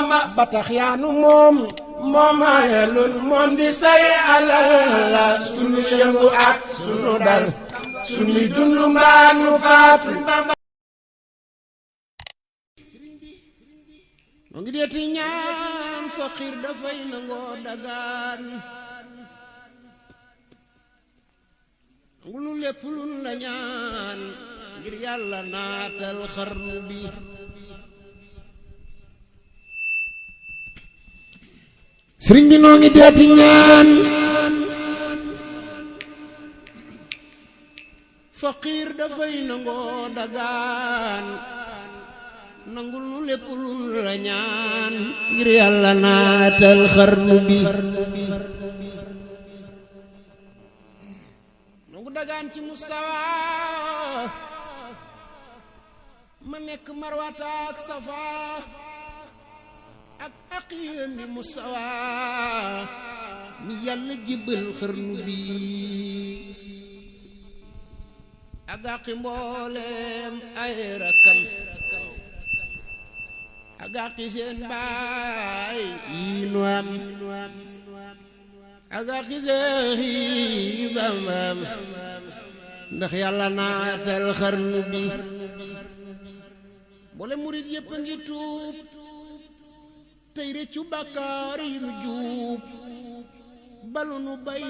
Bamba ba tax yaanu moom moomayelun moom di say alal la sunu yëngu ak sunu dal sunu dundu mbaa nu faatu moo ngi deeti ñaan faqiir dafay nangoo dagaan nangu lu lépp luñ la ñaan ngir yàlla naatal xarnu bi sëriñ bi noo ngi deeti ñaan faqiir dafay nangoo dagaan nangul nu lépp lu la ñaan ngir yàlla naatal xarnu bi nangu dagaan ci Mustafa ma nekk Marwata ak Safa ak aqiyam di Mustafa mi yàlla jibbal xarnu bi ak aqi mboolem ay rakam ak aqi seen baay yi nu am ak aqi seexi Bamba ndax yàlla naatal xarnu bi boole murit yépp a ngi tuub tey réccu bàkkaar yi nu juub balu nu bay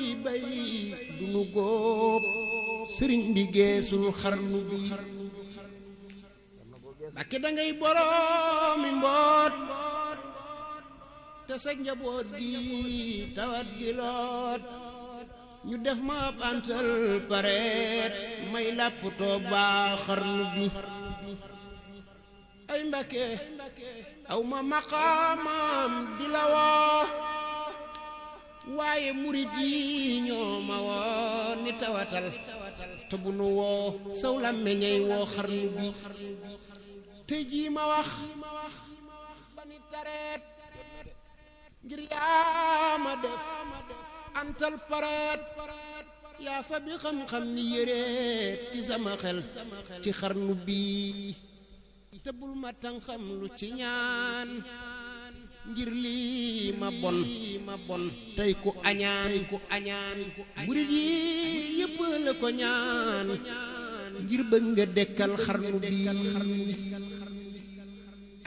du nu góob sëriñ bi geesul xarnu bi Mbàkke dangay boroomi mboot te sa njaboot gi tawat gi loot ñu def ma ab antal pareet may làpptoo baa xarnu bi ay Mbàkke aw ma maqaamam di la woo waaye murit yi ñoo ma woo ni tawatal te bu nu woo saw la meññey woo xarnu bi tey jii ma wax ba ni tareet ngir yaa ma def antal pareet yaa fa bi xam-xam ni yéreet ci sama xel ci xarnu bi te bul ma tànqam lu ci ñaan ngir lii ma bon tey ku añaan murid yi yépp la ko ñaan ngir bëgg nga dekkal xarnu bi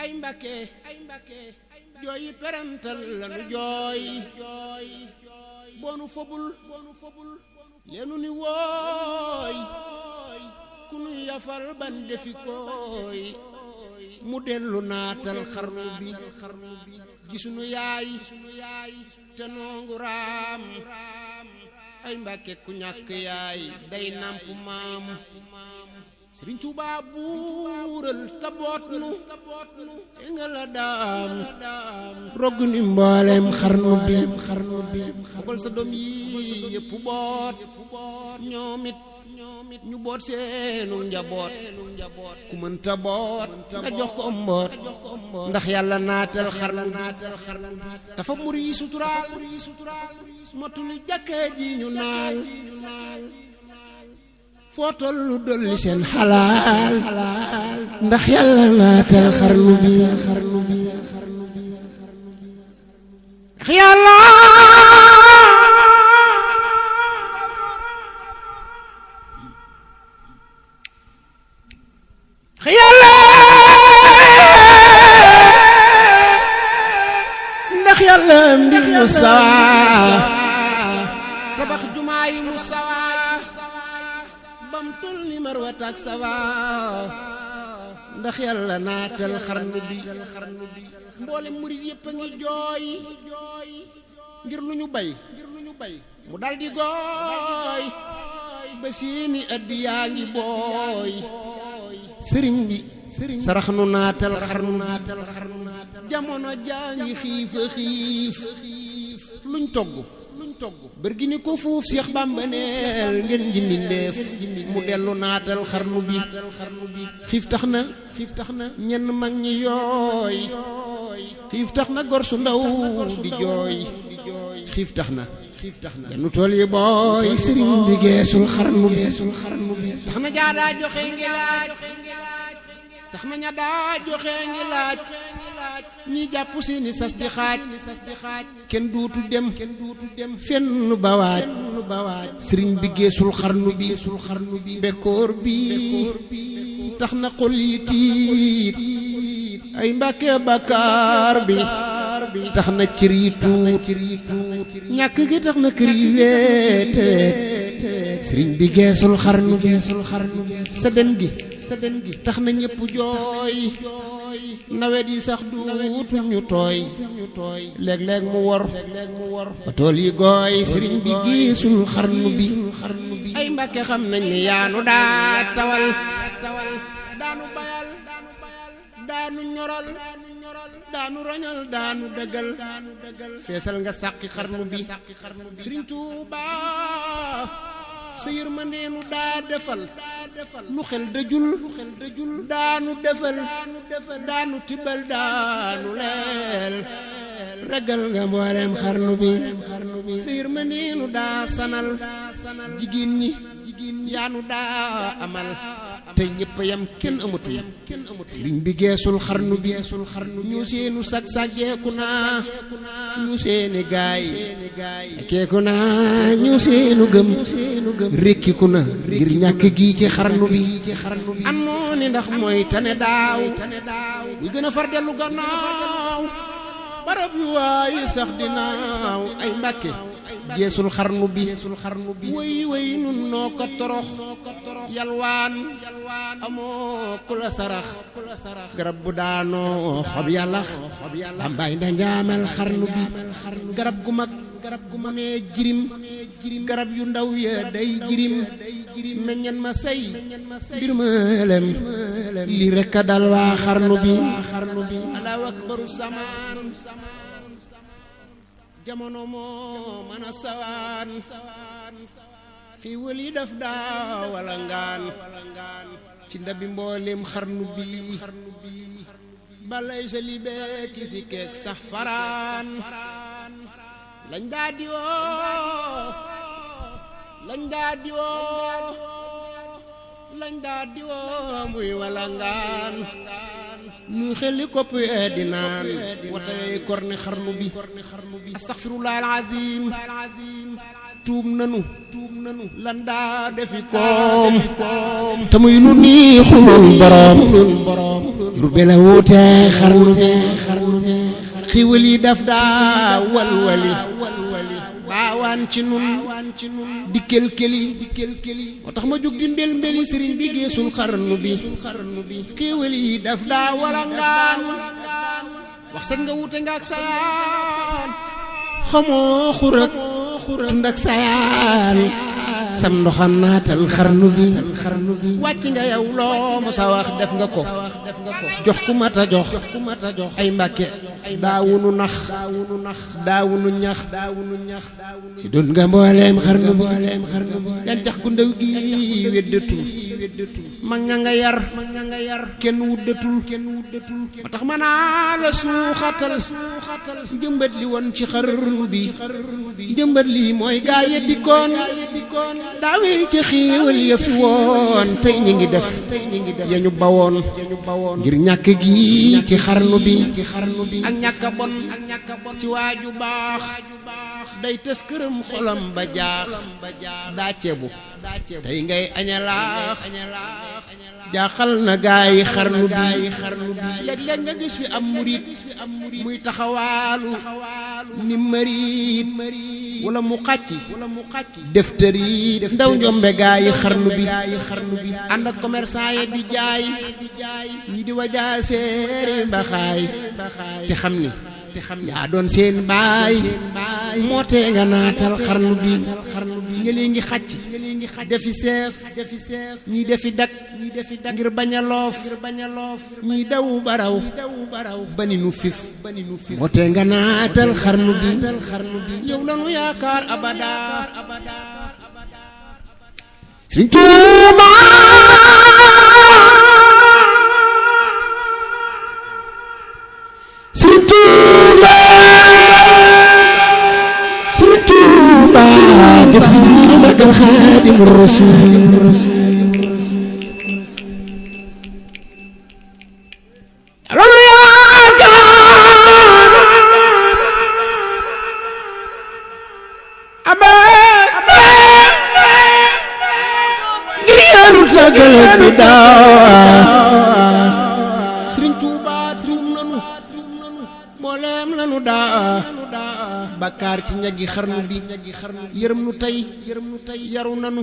ay Mbàkke jooyi perantal lanu jooy boonu fobul leenu ni wooy ku nu yafal ban defi koy mu dellu naatal xarnu bi gisunu yaay te noongu raam ay Mbàkke ku ñàkk yaay day nàmp maam Sëriñ Tuubaa buural taboot nu nga la daam rogg ni mboolem xarnu bi xobal sa doom yi yépp boot ñoomit ñu boot seenu njaboot ku mënta boot nga jox ko mboot ndax yàlla naatal xarnu bi dafa muri yi suturaal motuli jàkkee ji ñu naal foo tollu dolli seen xalaal ndax yàlla naatal xarnu bi ndax yàlla mbir mu sawa tabax jumaa yi mu sawa bam tul ni Marwata ak Safa ndax yàlla naatal xarnu bi mboole murit yépp a ngi jooy ngir lu ñu bay mu dal di gooy ba seeni addi yaa ngi booy sëriñ bi sarax nu naatal xarnu jamono jaa ngi xiif luñ togg bërgi ni ko fuuf Seex Bàmba neel ngeen ji mbindéef mu dellu naatal xarnu bi xiif tax na ñenn mag ñi yooy xiif tax na gor su ndaw di jooy xiif tax na genn tool yi booy sëriñ bi geesul xarnu bi tax na jaadaa joxe ngi laaj tax na ña daa joxe ngi laaj ñi jàpp seeni sas di xaaj kenn duutu dem fenn ba waaj sëriñ bi geesul xarnu bi bekkoor bi tax na xol yi tiit ay Mbàkke bakkaar bi tax na cër yi tuut ñàkk gi tax na kër yi weete sëriñ bi geesul xarnu bi sa dem gi tax na ñëpp jooy nawet yi sax duutu ñu tooy léeg-léeg mu wor ba tool yi gooy sëriñ bi geesul xarnu bi ay Mbàkke xam nañ ne yaanu daa tawal daanu bayal daanu ñoral daanu roñal daanu dëggal feesal nga sàqi xarnu bi Sëriñ Tuuba sa yërmandeenu daa defal lu xel dëjul daanu defal daanu tibbal daanu leel ragal nga mboolem xarnu bi sa yërmandeenu daa sanal jigéen ñi yaanu daa amal te ñëpp yam kenn amatul sëriñ bi geesul xarnu bi ñu seenu sag-saggeeku naa ñu seeni gaay keeku naa ñu seenu gëm rekkiku na ngir ñàkk gi ci xarnu bi am moo ni ndax mooy tane daaw ñu gën a far dellu gannaaw barab yu waaye sax dinaaw ay Mbàkke geesul xarnu bi way nun noo ko torox yalwaan amoo ku la sarax garab bu daanoo xob yàllax bambaay nda njaamal xarnu bi garab gu mag mu ne jirim garab yu ndaw ya day jirim meññan ma say mbir ma lem li rekk a dal waa xarnu bi allahu akbaru samaan jamono moo mën a sawaan xiiwal yi daf daa wala ngaan ci ndabi mboolem xarnu bi balay sa libee ci si keek sax faraan lañ daa diwoo muy wala ngaan ñuy xelli kopp yee di naan watay korne xarnu bi astaghfirullah alazim tuub nanu lan daa defi koom te muy lu nii xulul borom rubbe la wuute xarnu bi xiwal yi daf daa walwali baawaan ci nun di kelkeli moo tax ma jóg di mbeli sëriñ bi geesul xarnu bi xiwal yi daf daa wala ngaan wax set nga wuute nga ak sayaan xamoo xurak tund ak sayaan sam ndoxam naatal xarnu bi wàcc nga yow loo ma sa wax def nga ko jox ku mat a jox ay Mbàkke daawunu nax daawunu ñax ci doon nga mbooleem xarnu bi gàncax gu ndaw gi weddatu mag ña nga yar kenn wuddatul moo tax ma naa la suuxatal jëmbat li woon ci xarnu bi jëmbat li mooy gaa yi dikkoon daawi ci xiiwal ya fi woon tey ñi ngi def ya ñu bawoon ngir ñàkk gi ci xarnu bi ak ñàkk a bon ci waaju baax day tës këram xolam ba jaax daa ceebu tey ngay añalaax jaaxal na gaay xarnu bi léeg-léeg nga gis fi am murit muy taxawaalu ni marit wala mu xàcci def tëri ndaw njombe gaay xarnu bi ànd ak commerçant yi di jaay ñi di wajaa seeri mbaxaay te xam ni yaa doon seen baay moo tee nga naatal xarnu bi nga leen ngi xàcc defi seef ñii defi dak ngir bañ a loof ñii daw baraw bani nu fif moo tee nga naatal xarnu bi yow lanu yaakaar abada Sëriñ Tuuba def li ñu magal Xaadimu Rasuul loolu yaakaar jaar ci ñagi xarnu bi yërëm nu tey yaru nanu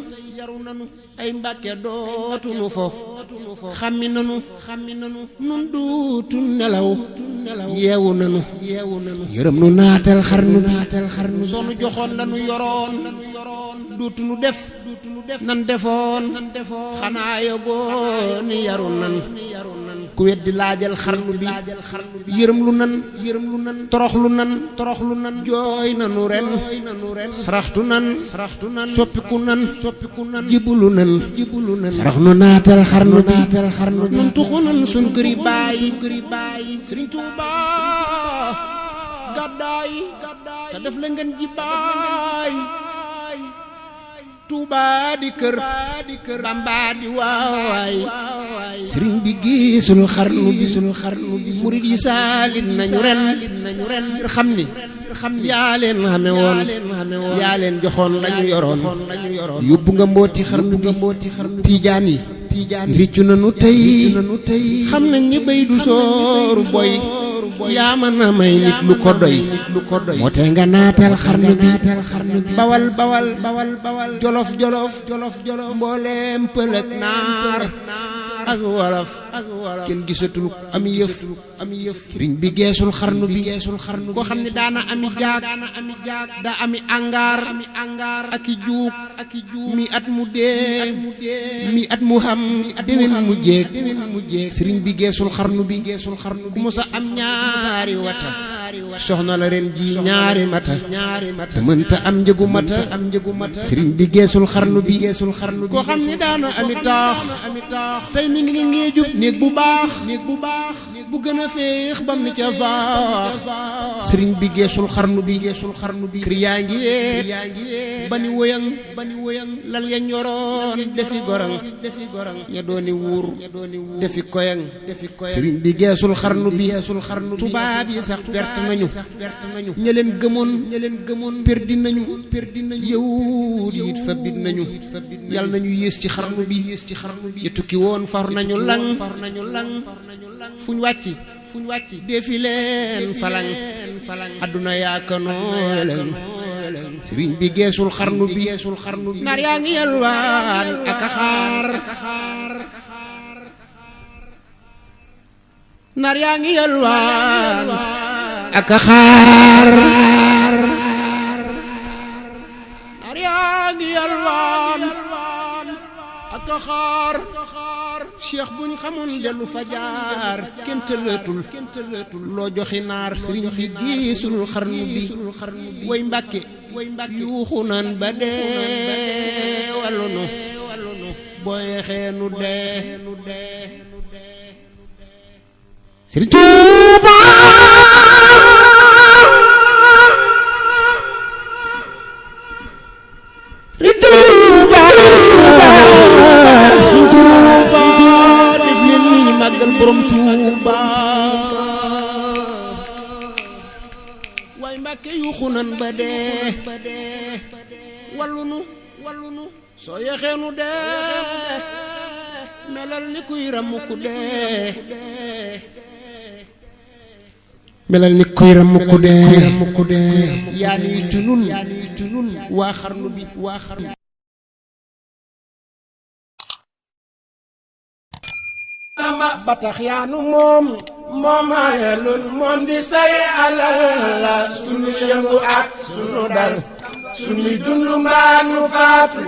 ay Mbàkke dootunu fo xammi nanu nun duutu nelaw yeewu nanu yërëm nu naatal xarnu bi sonu joxoon lanu yoroon duutu nu def nan defoon xanaa yogoo ni yaru nan ku weddi laajal xarnu bi yërëm lu nan toroxlu nan jooy nanu ren saraxtu nan soppiku nan jibulu nan sarax nu naatal xarnu bi nun tuxu nan sun këri baay Sëriñ Tuuba gàddaay te def la ngeen ji baay Tuuba di kër Bamba di waay sëriñ bi gisul xarnu bi murid yi saalit nañu ren xam ni yaa leen xame woon yaa leen joxoon lañu yoroon yóbbu nga mbooti xarnu bi tiijaan yi riccu nañu tey xam nañ ni bay du sooru boy yaa mën a may nit lu ko doy moo tee nga naatal xarnu bi bawal jolof mbooleem pël ak naar ak wolof kenn gisatul am yëf sëriñ bi geesul xarnu bi koo xam ne daana ami jaag daa ami angaar ak i juug mi at mu dee mi at mu xam déwén mu jéeg sëriñ bi geesul xarnu bi ku mos a am ñaari wata soxna la ren ji ñaari mata te mënta am njëgu mata sëriñ bi geesul xarnu bi koo xam ne daana ami taax tey mi ngi ngee jub néeg bu baax bu gën a féex bam ni ca faax sëriñ bi geesul xarnu bi kër yaa ngi weet bani woyang lal ya ñoroon defi gorang ña dooni wuur defi koyang sëriñ bi geesul xarnu bi tubaab yi sax perte nañu ña leen gëmoon perdi nañu yawut yi it fabit nañu yàlla nañu yées ci xarnu bi ñu tukki woon far nañu lang fuñ wàcc defi leen falang adduna yaakanoo leen sëriñ bi geesul xarnu bi nar yaa ngi yalwaan ak a xaar nar yaa ngi yalwaan ak a xaar nar yaa ngi yalwaan ak a xaar cheikh buñ xamoon dellu fa jaar kenn tëlëtul loo joxi naar sëriñ bi gisul xarnu bi way Mbàkke yuuxu nan ba dee wallu nu boo yeexee nu dee Sëriñ Tuuba borom Tuuba waay Mbàkke yuuxu nan ba dee wallu nu soo yeexee nu dee melal ni kuy ramu ku dee yaa nuy tunun waa xarnu bi ba tax yaanu moom moomaayalun moom di say alal la sunu yëngu ak sunu dal sunu dundu mbaa nu faatu